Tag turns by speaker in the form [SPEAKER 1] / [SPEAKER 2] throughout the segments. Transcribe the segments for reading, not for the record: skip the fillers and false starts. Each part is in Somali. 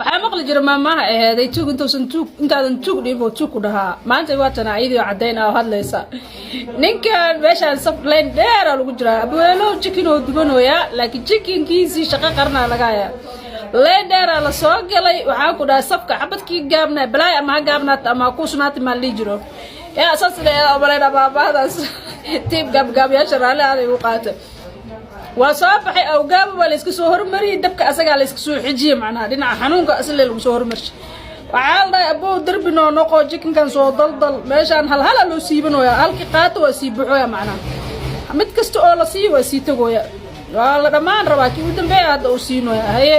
[SPEAKER 1] Waxaa maqli jira maamaha aheeday, "Tuug intuusan tuug, intaadan tuug dhiiboo tuug ku dhahaa." Maanta waa tana iyadoo caddayn ah oo hadlaysa. Ninkan meeshaan saf line dheera lagu jiraa. Abuweelo chicken oo dubanooyaa, laakiin chickenkiisii shaqo qarnaa laga hayaa. Line dheeraa la soo galay. Waxaan ku dhahay, safka xabadkii gaabnaa balaay ama ha gaabnaata ama ha kuusnaata maa la dhihi jiro. Yaa saas leedaa umalayna maamahadaas. Tiib gaabgaabyaasha raalli aaday u qaata. Waa soo baxay awgaaba, waa layska soo hormariyey dabka, asagaa layska soo xijiyey, macnaha dhinaca xanuunka asle lagu soo hormarshay. Waxaa la dhahay, "Abow, derbi noo noqo, chickenkan soo daldal." Meeshaan halhala loo siibanooya, halkii qaato waa sii baxooya, macnaha mid kasta oo la siiyo waa sii tagooya, waa la dhammaan rabaa. Kii u dambeeya hadda uu siinoya. Haye,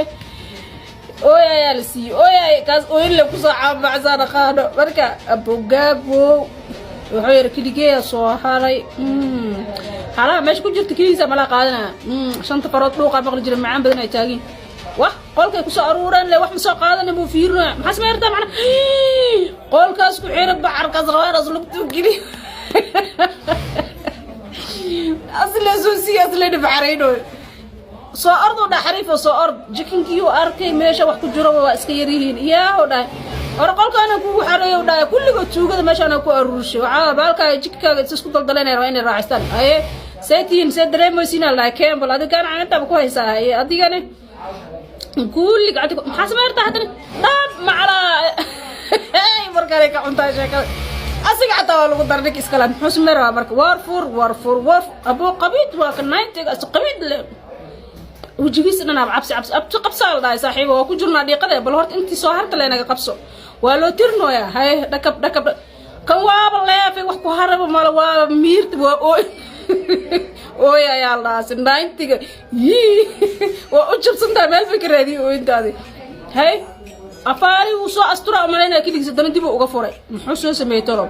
[SPEAKER 1] ooy ayaa la siiyey, ooyay kaas ooyinle kusoo caabacsaa dhaqaano. Marka abogaabo wuxuu yidhi, keligeeya soo haray xalaha meesha ku jirta, keligiisa malaa qaadanaya. Shanta farood dhuuqaa maqli jira, macaan badan ay taagiin. Wax qolkay kusoo aruureen le, wax ma soo qaadanin buu fiirinaya. Maxaa samey rabtaa? Macna qolkaas ku xira, bacarkaas rabaanaas lugtuu geli, asle soo siiya, asle dhibxaraynoy. Soo orduu dha, xariifo, soo ord. Chickenkii arkay meesha wax ku jiro waa iska yaryihiin. Yaahu dhahay, hore qolkaana kugu xareeyo dhahay, kulligood tuugada meeshaana ku aruurshay. Waxaa baalkaaga chickenkaaga is isku daldalanaya, rabaa inay raacistaan. Haye, see tihiin, see dareemaysiin? La dhahay, kembal adigaan cagantaba ku haysaa. Haye, adigane kulli gacanta maxaa samey rabtaa? Haddana dhab macalaa markaanay ka cuntaa sheekada. Asiga xataa waa lagu dara ninka iskale. Muxuu samey rabaa marka? War fur, war fur, war abuu qabiid waa ka ninetiga as qabiid le, wejigiisa dhan ab cabsi cabsi. Abti qabsaa la dhahay, saaxiiba waa ku jirnaa dhiiqade, bal horta intii soo harta leenaga qabso. Waa loo tirnooyaa. Haye, dhakab dhakab, kan waaba leefay, wax ku haraba male, waaba miirta, waa ooy ooy ayaa la dhahaa si ninetiga yii waa u jabsantahay, meel bay ka raadiyay ooyintaadi. Hay, afaari wuu soo asturaa umalaynaya keligiis, haddana dib uu uga furay. Muxuu soo sameeyey tolow?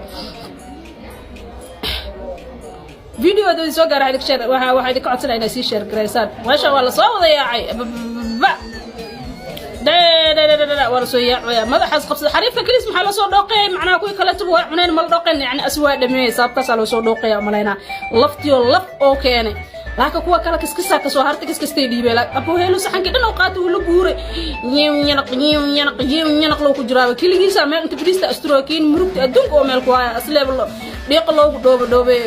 [SPEAKER 1] Videoda idin soo gaara, idinka share, waxaa idinka codsanaya inay sii share garaysaan. Meesha waa lasoo wada yaacay, ba waa lasoo yaacaya, madaxaas qabsada xariifka kelis. Maxaa lasoo dhooqayay? Macnaha kuwii kaleetaba waa cuneen, ma la dhooqayn, yani as waa dhameeyey, sababtaasaa loo soo dhooqaya umalaynaa. Laftiyo laf oo keenay, laakiin kuwa kale kiskisaa kasoo hartay, kiskastay dhiibeen. Abuu heelu saxankii dhan oo qaatay, wuu la guuray. Yiw yanaq, yiw yanaq, yiw yanaq loo ku jiraaba. Keligiisa meel inta fadhiista asturo kiin murugta adduunka oo meel ku haya, asleeb dhiiqa loogu dhoobo dhoobe.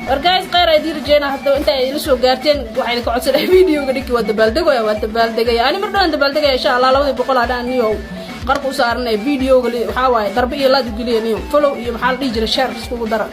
[SPEAKER 1] Wargays, khayr ay dii rajeynaa. Haddaba inta ay ila soo gaarteen, waxaa idinka codsanaya videoga dhinkii. Waa dabaaldegaya, waa dabaaldegaya, ani mar dhan dabaaldegaya insha Allah. 200 hadhaan niyow qarka u saaranaya videoga. Waxaa waaye darbe iyo laad u geliya niyo, follow iyo maxaa la dhihi jiray, share iskugu dara.